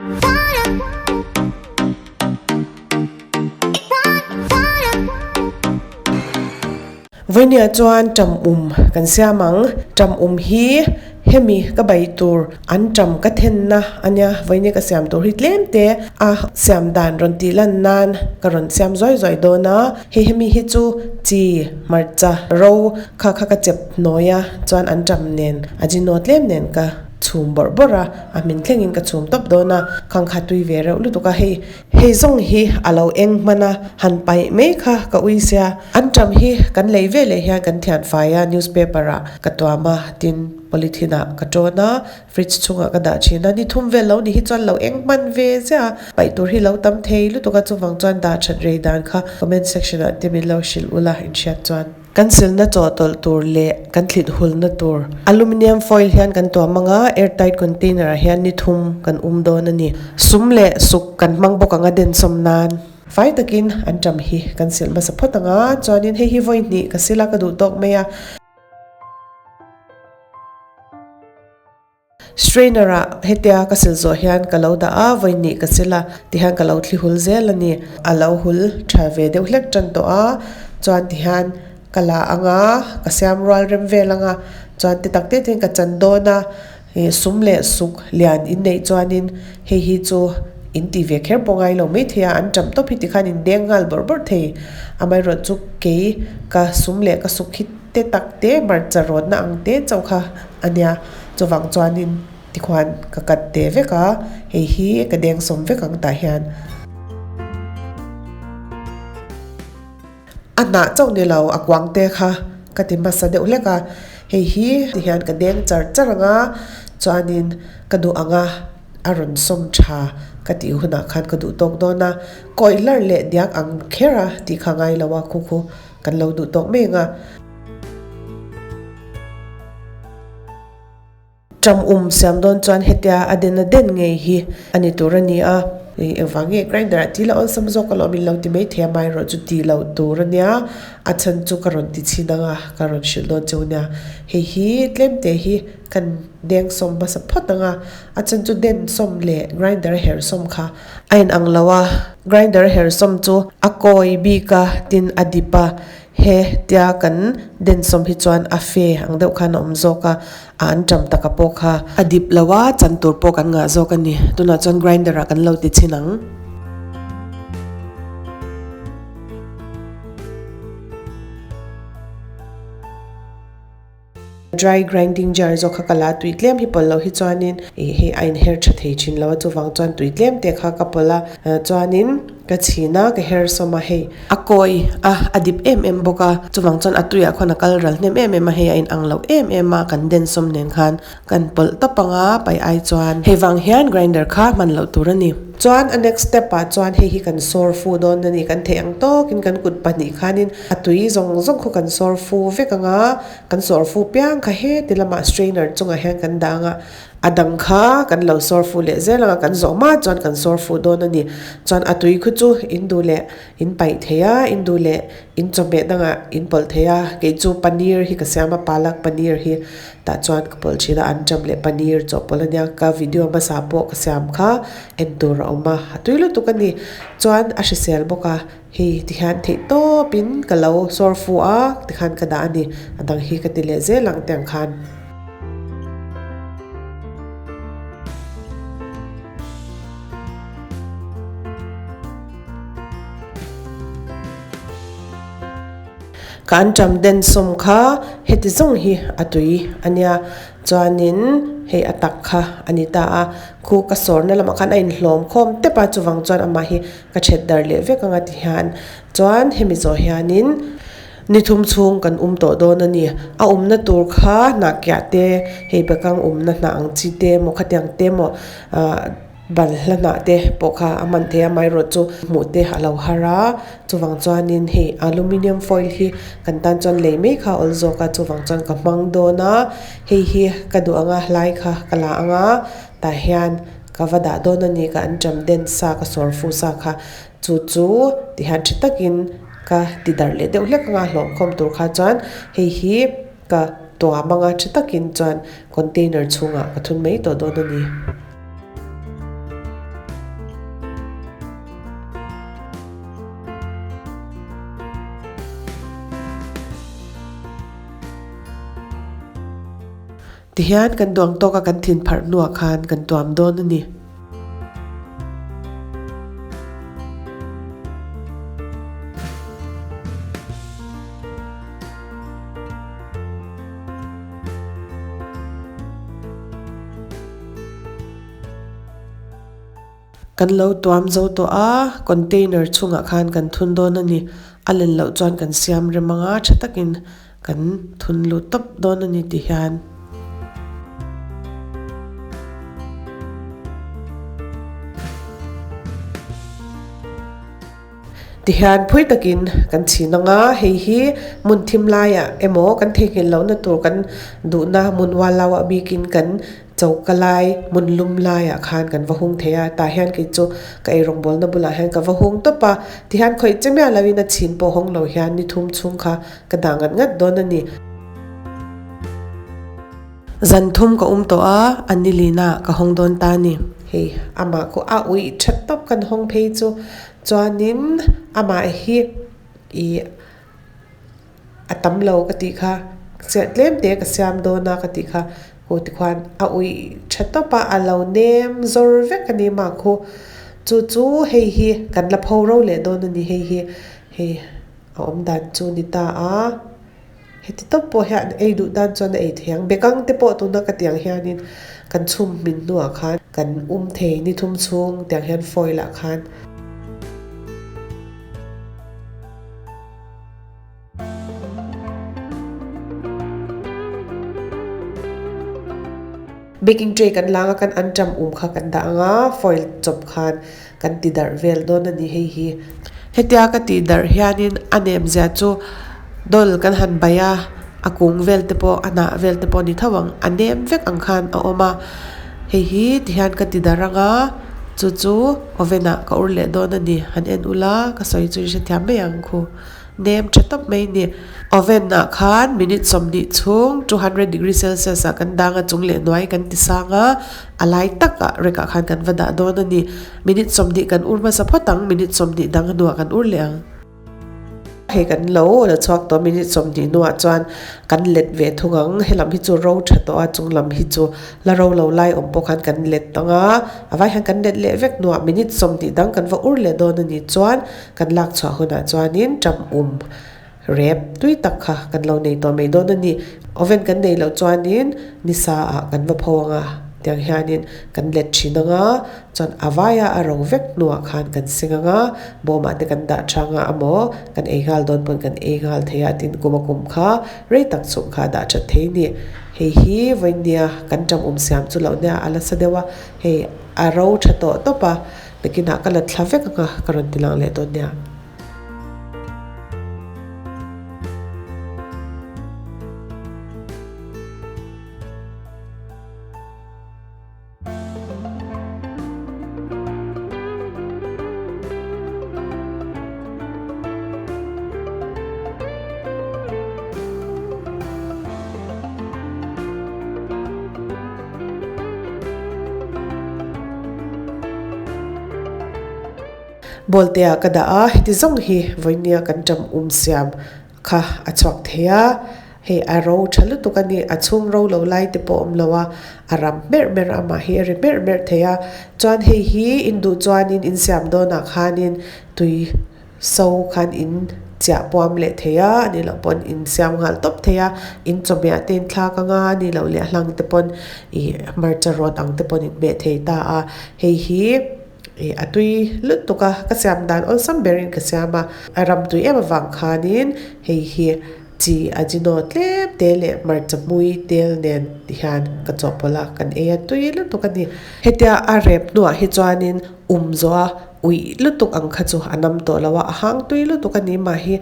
Vawinia chuan ṭam um kan siam ang. Ṭam um hi hemi ka bai tur an ṭam ka thenna a nia. Vawinia ka siam tur hi tlem te a siam dan rawn tih lan nan ka rawn siam zuai zuai dawn a. Hei hemi hi chu chi hmarcha ro kha kha ka chep hnawi a chuan an ṭam nen ajino tlem nen ka chhum bawrh bawrh a, a hmin thlengin ka chhum tawp dawn a, khang kha tui ve reuh lutuk a, hei hei zawng hi a lo eng hman a, han paih mai kha ka ui sia, an ṭam hi kan lei ve leh hian kan thian fai a, newspaper ah ka tuam a, tin polythene ah ka ṭawn a, fridge chhungah ka dah ṭhin a, ni thum vel lo ni hi chuan lo eng hman ve ziah a, paih tur hi lo tam thei lutuk a, chuvang chuan dah ṭhat rei dan kha comment section ah te min lo hrilh ula inhriat chuan. Kan silna chawhtawlh tur leh kan thlit hulna tur aluminium foil hian kan tuam ang a, airtight container ah hian ni thum kan um dawn a ni. Sum leh suk kan hmang bawk ang a densawm nan. Fai takin an ṭam hi kan silh hmasa phawt ang a, chuanin hei hi vawi hnih ka sil a ka duh tawk mai a. Strainer ah hetia ka sil zawh hian ka lo dah a, vawi hnih ka sil a tihian ka lo thli hul zel a ni. A lo hul tha ve deuh hlek tan tawh a, chuan tihian ka la ang a, ka siam rual rem vel ang a, chuan ti tak te ten ka chan dawn a, ih sum leh suk lian in neih chuanin hei hi chu in tih ve kher pawh ngai lo maithei a, an ṭam tawp hi tikhan in deng nghal bawrh bawrh thei. Amaherawhchu kei ka sum leh ka suk hi. Te tak te hmarcha rawtna ang te chauh kha a nia chuvang chuanin tikhuan ka cut te vek a hei hi ka dengsawm vek ang tah hian a hnah chauh ni lo a kuang te kha ka ti hmasa deuh hlek a hei hi tihian ka deng char char ang a chuanin ka duh ang a a rawn sawm tha ka tih hunah khan ka duh tawk dawn a kawih hlar leh diak ang kher a tih kha ngai lo a khu khu. Kan lo duh tawk mai ang a. Ṭam um siam dawn chuan hetia a den a den ngei hi a ni tur a ni a. Engvang nge grinder ah ti la awlsam zawk alawm in lo ti mai thei a, amaherawh chu ti loh tur a nia. A chhan chu ka rawn ti chhin ang a, ka rawn hrilh dawn cheu nia. Hei hi tlem te hi kan deng sawm hmasa phawt ang a, a chhan chu den sawm leh grinder a herh sawm kha A inang lo a, grinder hersawm chu a kawi bik a, tin a dip a, he tia kan densawm hi chuan a fe ang deuh khan a awm zawk a, a an ṭam taka pawh kha a dip lo a, chan tur pawh kan ngah zawk a ni. Tunah chuan grinder ah kan lo ti chhin ang. Dry grinding jar zawk kha ka la a, tui tlem hi pawlh loh hi chuanin ih hei a inher tha thei thin lo a, chuvang chuan tui tlem te kha ka pawlh a, chuanin ka chhin a, ka her sawm a hei a kawi a, a dip em em bawk a, chuvang chuan a tuiah khuan a kal ral hnem em em a, hei a inang loh em em a, kan den sawm nen khan kan pawlh tawp ang a, paih ai chuan hei vang hian grinder kha hman loh tur a ni. Chuan a next step ah chuan hei hi kan sawr fu dawn a ni, kan theih ang tawkin kan kut pahnih khanin a tui zawng zawng khaw kan sawr fu vek ang a, Kan sawr fu piang kha heti lamah strainer chungah hian kan dah ang a, a dang kha kan lo sawr fu leh zel ang a, kan zawh hma chuan kan sawr fu dawn a ni. Chuan a tui khu chu in duh leh in paih thei a, in duh leh in chawhmeh dangah in pawlh thei a, kei chu paneer hi ka siam a, palak paneer hi tah chuan ka pawlh thin a, anṭam leh paneer chawhpawlh a nia, ka video hmasa pawh ka siam kha en tur a awm a, a tui lutuk a ni. Chuan a hrisel bawk a. Hei tihian theih tawpin ka lo sawr fu a tikhan ka dah a ni, a dang hi ka ti leh zel ang tiang khan. Ka an ṭam den sawm kha heti zawng hi a tui a nia. Chuanin hei a tak kha a ni ta a, khu ka sawrna lamah khan a inhlawm khawm tep a, chuvang chuan amah hi ka ṭhet dar leh vek ang a ti hian. Chuan hemi zawh hianin ni thum chhung kan um tawh dawn a ni. A umna tur kha hnah kiah te, hei bekang umna hnah ang chi te emaw khatiang te emaw ah Balhla hnah te pawh kha a hman thei a, amaherawh chu hmuh te a lo har a, chuvang chuanin hei aluminium foil hi kan tan chuan lei mai kha a awl zawk a, chuvang chuan ka hmang dawn a, hei hi ka duh ang a hlai kha ka la ang a, tah hian ka va dah dawn a ni ka anṭam den sa ka sawr fu sa kha chu chu tihian ṭha takin ka ti darh leh deuh hlek ang a hlawhkhawm tur kha chuan hei hi ka tuam ang a ṭha takin chuan container chhungah ka thun mai tawh dawn a ni. Tihian kan duang tawka kan thin pharh hnuah khan kan tuam dawn a ni. Kan lo tuam zo tawh a, container chhungah khan kan thun dawn a ni. A len loh chuan kan siam rem anga tha takin kan thun lut tawp dawn a ni ti hian. Tihian phui takin kan chhin ang a, hei hi hmun thim laiah emaw kan theihnghilh lohna tur kan duhna hmun ual lo ah bikin kan choka lai hmun lum laiah khan kan va hung thei a, tah hian kei chu ka eirawngbawlna bulah hian ka va hung tawp a, tihian khawih che miah loin a chhin pawh hawng lo hian ni thum chhung kha ka dah ngat ngat dawn a ni. Zan thum ka um tawh a, a nilina ka hawng dawn ta a ni. Hei amah khu a uih that tawp kan hawng phei chu chuanin amah hi ih a tam lo ka tih kha chiah tlem te ka siam dawn a ka tih kha khu tikhuan a uih tha tawp a a lo nem zawr vek a ni mah khu chu chu hei hi kan la pho ro leh dawn a ni hei hi hei a awm dan chu ni ta a. Heti tawp pawh hian ei duh tan chuan a ei thei ang. Bekang te pawh tuna ka tiang hianin kan chhum hmin hnuah khan kan um thei ni thum chhung tiang hian foil ah khan. Baking tray kan lang a kan anṭam um kha kan dah ang a foil chawp khan kan ti darh vel dawn a ni hei hi. Hetia ka tih darh hianin a nem zia chu dawl kan han baih a, a kung vel te pawh a hnah vel te pawh ni tho ang a nem vek ang khan a awm a, hei hi tihian ka ti darh ang a chu chu oven ah ka ur leh dawn a ni han en ula ka sawi chu i hrethiam mai ang khu. Nem tha tawp mai a ni. Oven ah khan minute 20 chhung 200 degree celsius ah kan dang a chung leh hnuai kan ti sang a, a lai tak ah rek ah khan kan va dah dawn a ni. Minute 20 kan ur hmasa phawt ang, minute 20 dang hnuah kan ur leh ang. Hei kan lo la chhuak tawh minute 20 hnuah chuan kan let ve thung ang, helam hi chu ro tha tawh a chung lam hi chu la ro lo lai awm pawh khan kan let ang a, a vai hian kan let leh vek hnuah minute 20 dang kan va ur leh dawn a ni chuan Kan lak chhuah hunah chuanin ṭam um rep tui tak kha kan lo nei tawh mai dawn a ni. Oven kan neih loh chuanin nisa ah kan va pho ang a, tiang hianin kan let thin ang a, chuan a vaia a ro vek hnuah khan kan seng ang a, bawmah te kan dah thang a amaw kan ei nghal dawn pawn kan ei nghal thei a, tin kum a kum kha rei tak chhung kha a dah that thei a ni. Hei hi vawinia kan ṭam um siam chu loh nia a la sa deuh a, hei a ro tha tawh tawp a. Nakinah ka la thla vek ang a, ka rawn ti lang leh dawn nia. Bawlte ah ka dah a, heti zawng hi vawinia kan ṭam um siam kha a chhuak thei a, hei a ro ṭha lutuk a ni, a chhung ro lo lai te pawh a awm lo a, a ram hmerh hmerh a amah hi a ri hmerh hmerh thei a, chuan hei hi induh chuanin insiam dawnah khanin tui. So khan in chiah puam leh thei a, a nih loh pawn in siam nghal tawp thei a, in chawhmeh te in thlak ang a, a nih loh leh a hlang te pawn ih hmarcha rawt ang te pawn in hmeh thei ta a, hei hi ih a tui lutuk a, ka siam dan awlsam berin ka siam a, a ram tui em avang khanin hei hi chi ajino tlem te leh hmarcha hmui tel nen ti hian ka chawhpawlh a, kan ei a tui lutuk a ni. Hetia a rep hnuah hi chuanin um zawh a. Uih lutuk ang kha chu a nam tawh lo a, a hang tui lutuk a ni mah hi.